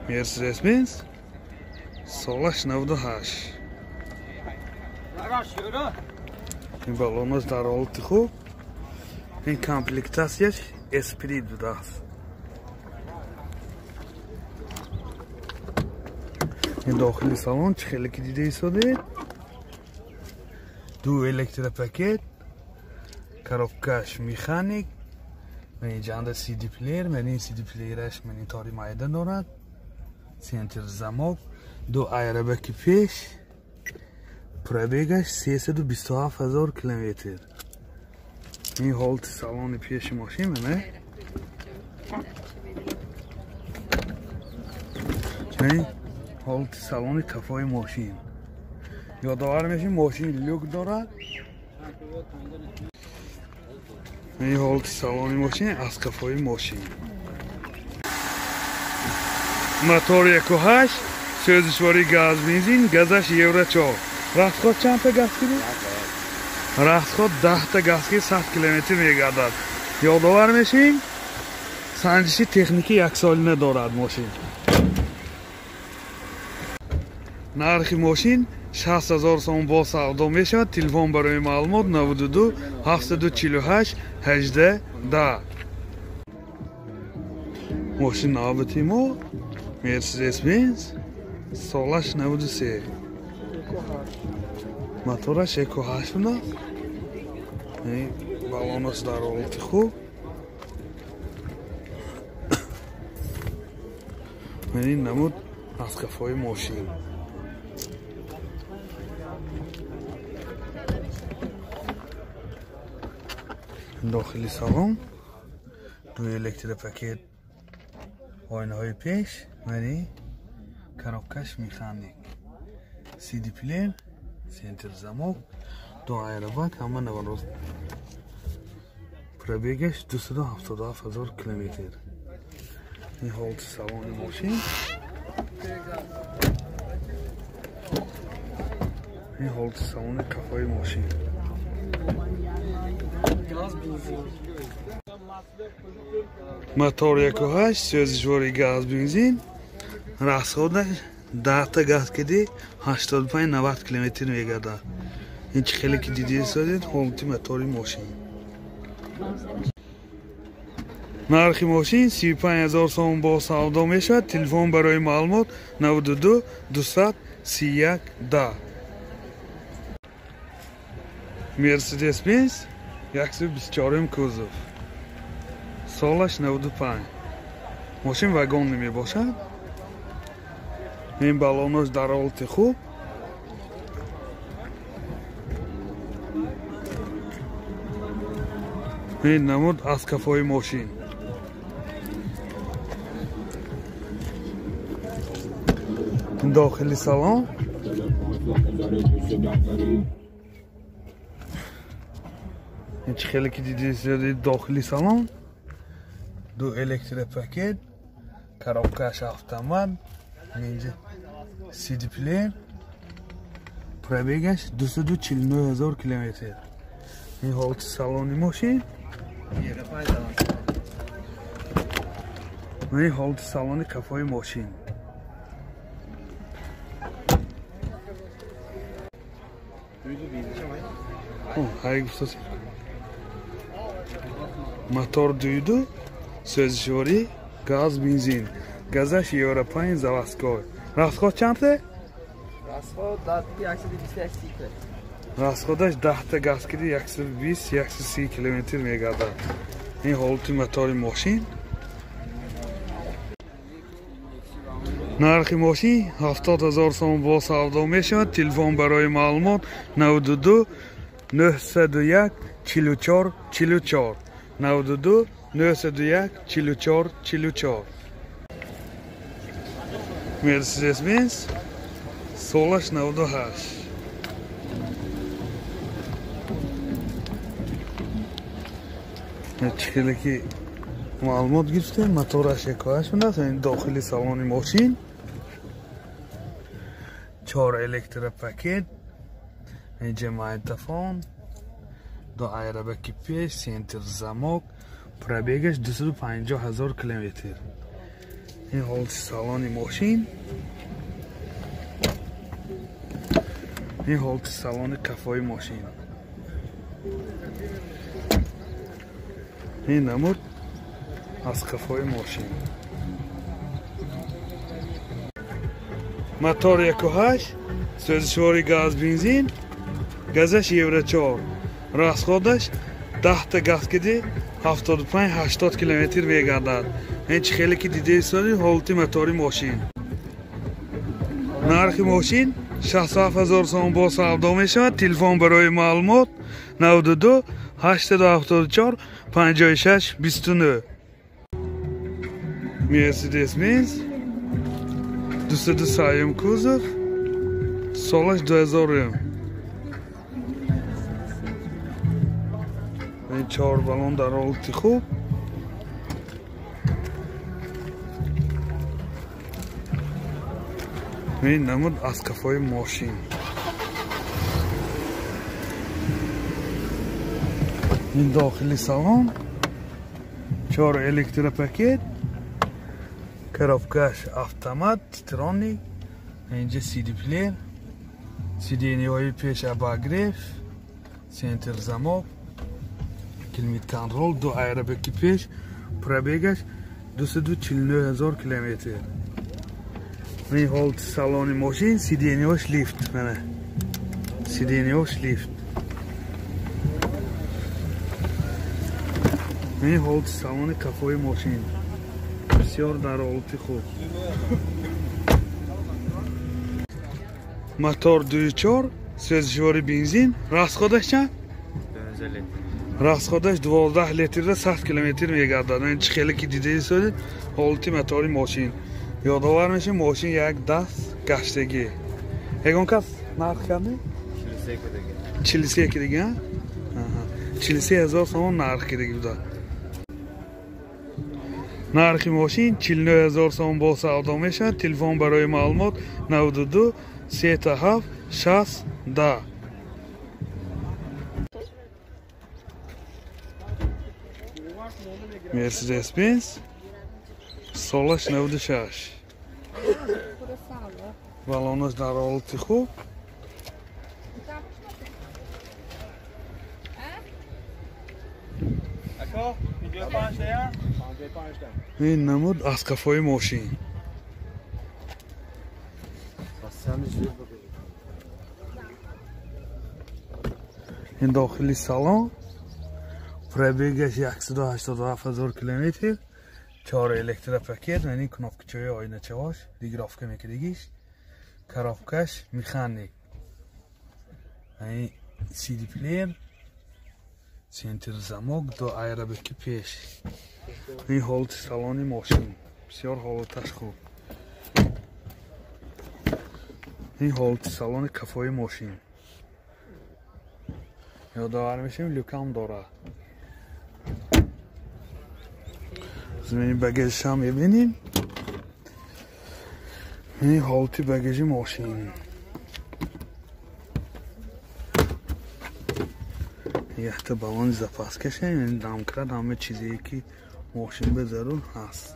Mercedes-Benz солаш 98. Ин балонаш дар ҳолати хуб. Ин комплектатсияш Esprit будааст. Ин дохили салон чӣ хеле ки дида истодед. Ду электропакет, коробкаш механик, инҷанда CD плеер, ман ин CD плеераш ман ин тори майда дорад, центр замок, ду аэробаки пеш, пробегаш 327 ҳазор километр. Ин ҳолати салони пеши мошин мана. Ин ҳолати салони қафои мошин. Ёдовар мешем мошин люк дорад. Ин ҳолати салони мошин аз қафои мошин. Мотор 1.8, сӯзишвории газ бензин, газаш Евро 4. Расход чандта газ кирид? Расход 10та газ ки 100 километр мегардад. Ёдовар мешем, санҷиши техникӣ яксолина дорад мошин. Нархи мошин 60 ҳазор сом бо савдо мешавад. Телефон барои маълумот 92 748 18 10. Мошин навбати мо Mercedes-Benz солаш 93. Мотораш 1.8 будааст. Балонаш дар ҳолати хуб. Ин намуд аз қафои мошин. Дохили салон ду электропакет, оинаҳои пеш, мани коробкаш механик, CD плеер, центр замок, ду аэробак, ҳама наворост. Пробегаш 277 ҳазор километр. Ин ҳолати салони мошин. Ин ҳолати салони қафои мошин. Мотор 1.8, сӯзишвории газ бензин, расходаш 10та газ киди 85-90 километр мегардад. Ин чӣ хеле ки дида истодед ҳолати мотори мошин. Нархи мошин 35 ҳазор сом бо савдо мешавад. Телефон барои маълумот 92 231 10. Mercedes-Benz 124 кузов, солаш 95. Мошин вагон мебошад. Ин балонош дар ҳолати хуб. Ин намуд аз қафои мошин. Дохили салон. Ин чӣ хеле ки дида дохили салон. Ду электропакет, коробкаш автомат, инҷа CD плеер, пробегаш 249 ҳазор километр. Ин ҳолати салони мошин. Ин ҳолати салони қафои мошин. Мотор 2.2, сӯзишворӣ газ бензин, газаш Евро 5 заводской. Расход чандта? Расход 121. Расходаш 10та газ киди 120-130 километр мегардад. Ин ҳолати мотори мошин. Нархи мошин 70 ҳазор сом бо савдо мешавад. Телефон барои маълумот 92 901 44 44 92 901 44 44. Mercedes-Benz солаш 98. Чӣ хеле ки маълумот гирифтем, мотораш 1.8 будааст. Ин дохили салони мошин. 4 электропакет, инҷа магнитофон, ду аэробаки пеш, центр замок, пробегаш 250 ҳазор километр. Ин ҳолати салони мошин. Ин ҳолати салони қафои мошин. Ин намуд аз қафои мошин. Мотор 1.8, сӯзишвори газ бензин, газаш Евро 4. Расходаш 10 та газ киди 75-80 километр мегардад. Ин чӣ хеле ки дида истоди ҳолати мотори мошин. Нархи мошин 67 000 сомон бо савдо мешавад. Телефон барои маълумот 92 874 56 29. Mercedes-Benz 203 кузов, солаш 2000. Ин 4 баллон дар ҳолати хуб. Ин намуд аз қафои мошин. Ин дохили салон, 4 электропакет, коробкаш автомат, титроник, инҷа CD плеер, сиденьяҳои пеш обогрев, центр замок, климат-контрол, ду аэробеки пеш, пробегаш 249 000 километр. Ин ҳолати салони мошин, сиденьяҳош лифт, мана. Сиденьяҳош лифт. Ин ҳолати салони қафои мошин. Бисёр дар ҳолати хуб. Мотор 2.4, сӯзишвори бензин, расходаш чанд? 12 литр. Расходаш 12 литрда 100 километр мегардад. Ин чӣ хеле ки дида истодед ҳолати мотори мошин. Ёдовар мешем, мошин як даст гаштагӣ. Ягон кас нарх кард? 43 кидаги. 43 кидаги, а? Аҳа. 43 000 сомон нарх кидаги буда. Нархи мошин 49 000 сомон бо савдо мешавад. Телефон барои маълумот 92 37 60 10. Mercedes-Benz солаш 96. Балонаш дар ҳолати хуб. Ин намуд аз қафои мошин. Ин дохили салон, пробегаш 187 000 километр, 4 электропакет, ин кнопкачаи оиначаҳош, регировка мекардагиш, коробкаш механик, ин CD плеер, центр замок, ду аэробеки пеш. Ин ҳолати салони мошин, бисёр ҳолаташ хуб. Ин ҳолати салони қафои мошин. Ёдовар мешем, люкам дорад. Замини багажшам мебинем. Ин ҳолати багажи мошин. Якта балони запаскаша, ин домкрат, ҳама чизе ки мошин ба зарур ҳаст.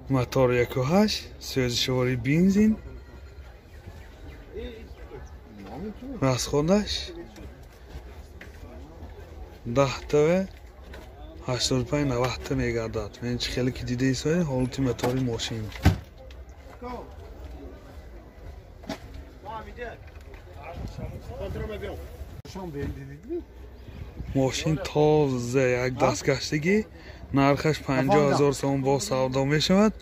Мотор 1.8, сӯзишвори бензин, расходаш 10 85-90 мегардад. Ин чӣ хеле ки дида истоед ҳолати мотори мошин. Мошин тоза як дастгаштагӣ, нархаш 50 000 сомон бо савдо мешавад.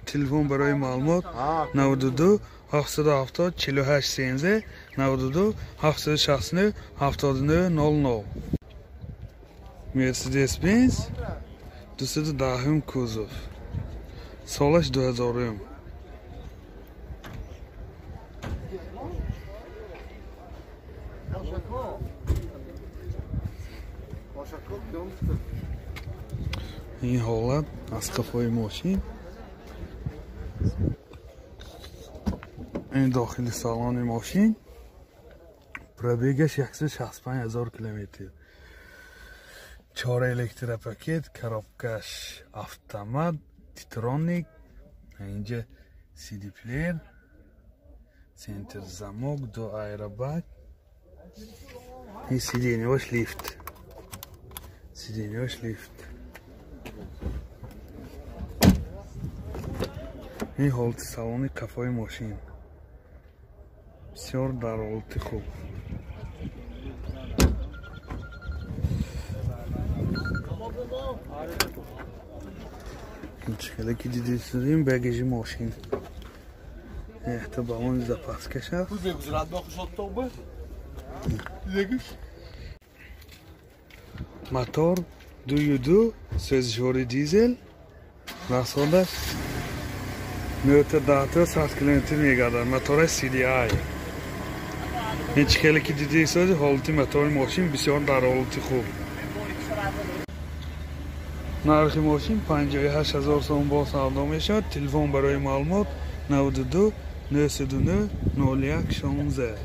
Телефон барои маълумот 92 770 48 13 92 769 79 00. Mercedes-Benz 210 кузов, солаш 2000. Ин ҳолат аз қафои мошин. Ин дохили салони мошин, пробегаш 165 000 километр. 4 электропакет, коробкаш автомат, титроник, инҷа CD плеер, центр замок, ду аэробак, ин сиденьяш лифт. Сиденьяш лифт. Ин ҳолати салони қафои мошин. Бисёр дар ҳолати хуб. Чӣ ки дидем багажи мошин. Якта балони запаскаш аст. Мотор 2.2 сӯзишвори дизел, расходаш 9-10 100 км мегардад. Мотора CDI. Ин чӣ хеле ки дидед сози ҳолати мотори мошин бисёр дар ҳолати хуб. Нархи мошин 58 000 сом бо савдо мешавад. Телефон барои маълумот 92 909 01 16.